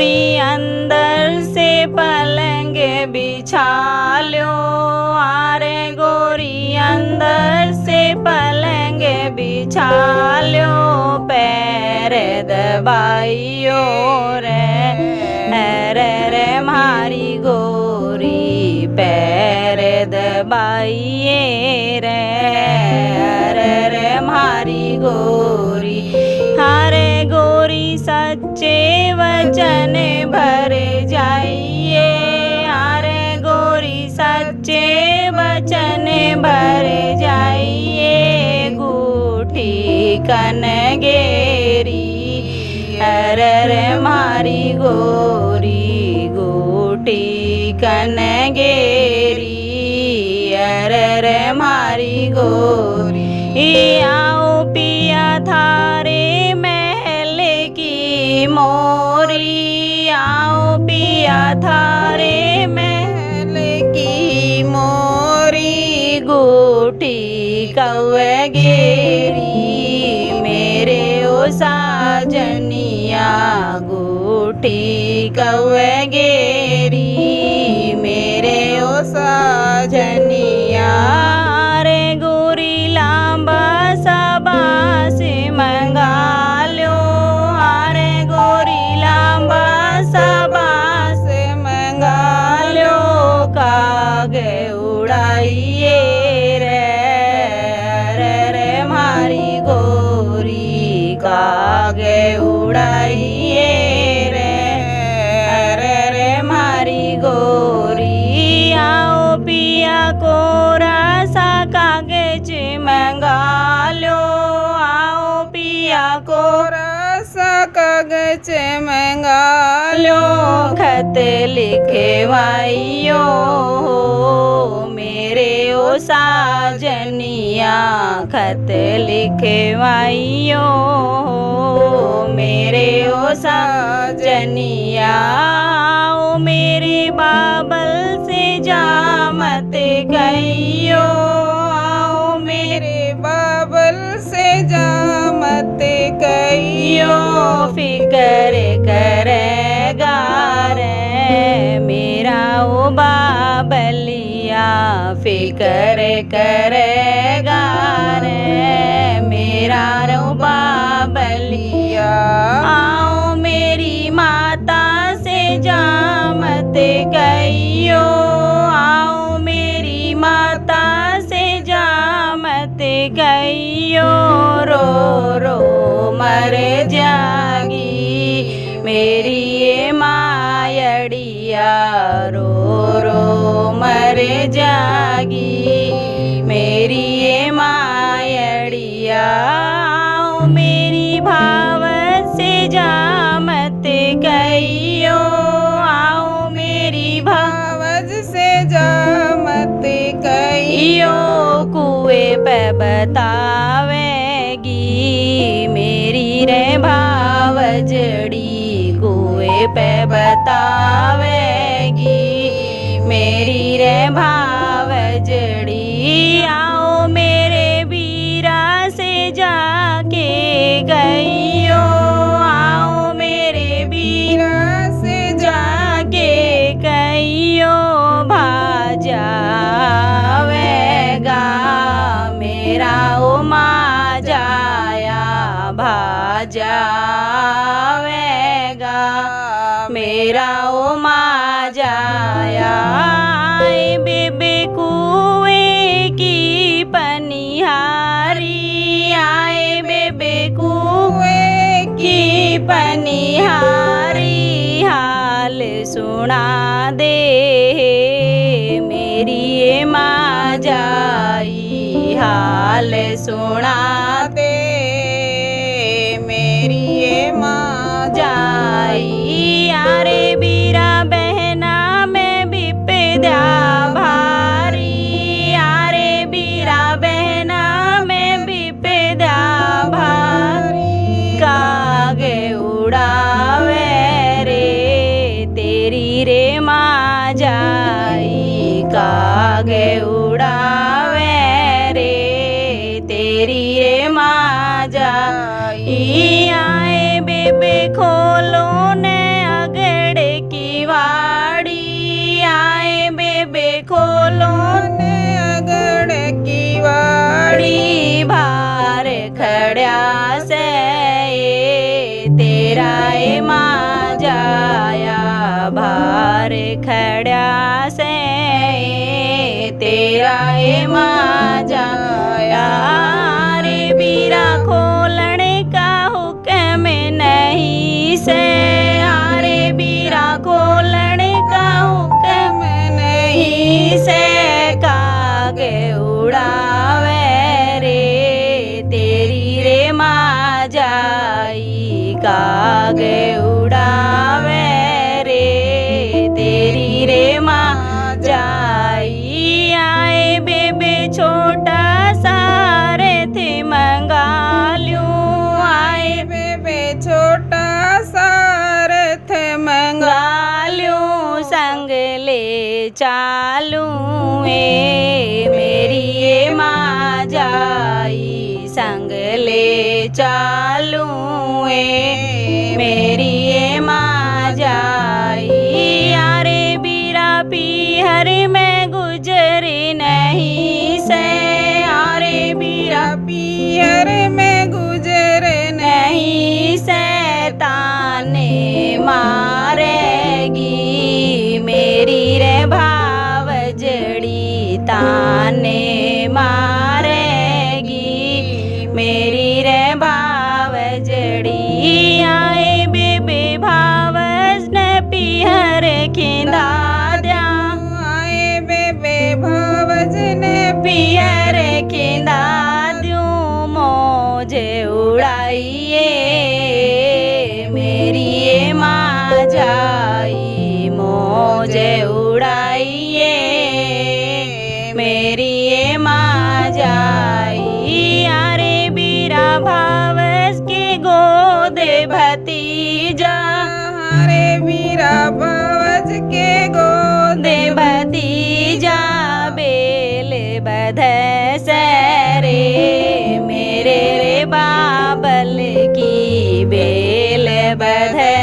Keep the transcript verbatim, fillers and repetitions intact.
अंदर से पलंग बिछा ल्यो, आरे गोरी अंदर से पलंग बिछा ल्यो, पैर दबाइयो रे, अरे रे म्हारी गोरी पैर दबाइए रे, अरे रे म्हारी गोरी, अरे गोरी सच्चे वचन भर जाइए, अरे गोरी सच्चे वचन भर जाइए, गूठी कन गेरी, अरे रे म्हारी गोरी, गूठी कन गेरी, अरे रे म्हारी गोरी, आओ पिया थारे महल की मोरी, आओ पिया थारे महल की मोरी, गूठी कव गेरी, मेरे ओ साजनिया, गूठी कव गेरी, मेरे ओ साजनिया, रे गोरी लांबा सा बांस मंगा ल्यो, अरे गोरी लांबा सा बांस मंगा ल्यो, काग उड़ाइए रे, अरे रे म्हारी गोरी, काग उड़ाइए रे, अरे रे म्हारी गोरी, आओ पिया कोरा सा कागज मंगा ल्यो, आओ पिया कोरा सा कागज मंगा ल्यो, खत लिखवाइयो हो मेरे ओ साजनिया, खत लिखवाइयो हो मेरे ओ साजनिया, आओ मेरे बाबल से जा मत कहियो, आओ मेरे बाबल से जा मत कहियो, फिकर करेगा रे मेरा ओ बाबलिया, फिकर करेगा रे मेरा ओ बाबलिया, आओ मेरी माता से जा मत कहियो, आओ मेरी माता से जा मत कहियो, रो रो मर जागी मेरी ये मायड़िया, रो रो मर जागी मेरी ये मायड़िया, आओ मेरी भावज से जा मत कहियो, आओ मेरी भावज से जा मत कहियो, कुएं पे बतावेगी मेरी रे भावजड़ी, कुएं पे बतावेगी मेरी रे भावजड़ी, आओ मेरे बीरा से जाके कहियो, आओ मेरे बीरा से जाके कहियो, भाजा आवेगा मेरा ओ माजाया, भाजा आवेगा मेरा ओ माजाया, आए बेबे कुएं की पनिहारी, आए बेबे कुएं की पनिहारी, हाल सुना दे मेरी ये माजाई, हाल सुना दे मेरी ये माँ जाई। आरे बीरा बहना में बिपदा भारी, आरे बीरा बहना में बिपदा भारी, काग उड़ावे रे तेरी रे माँ जाई, काग उड़ावे रे तेरी रे माँ जाई। आए बेबे खोलो ने अगड़ा ए माँ जाया भार खड़ा से, तेरा ए माँ जाया। रे बीरा खोलण का हुक्म नहीं से, आरे बीरा खोलण का हुक्म नहीं से, काग उड़ावे रे तेरी रे माँ जाई, काग उड़ावे रे तेरी रे माँ जाई। आए बेबे छोटा सा रथ मंगा ल्यूं, आए बेबे छोटा सा रथ मंगा ल्यूं, संग ले चालूं ए मेरी ए माँ जाई, संग ले चालूं ए मेरी ए माँ जाई। आरे बीरा पीहर में गुजर नहीं से, आरे बीरा पीहर में गुजर नहीं से, ताने मारेगी मेरी रे भावजड़ी, ताने मारेगी मेरी रे भावजड़ी। आए बेबे भावज ने पीहर खिंदा द्या, आए बेबे भावज ने पीहर खिंदा द्यूं, मौज उड़ाइए मेरी ए माँ जाई, मौज उड़ाइए मेरी ए माँ जाई। आरे बीरा भावज के गोद भतीजा, आरे बीरा भावज के गोद भतीजा, बेल बधे से रे मेरे रे बाबल की, बेल बधे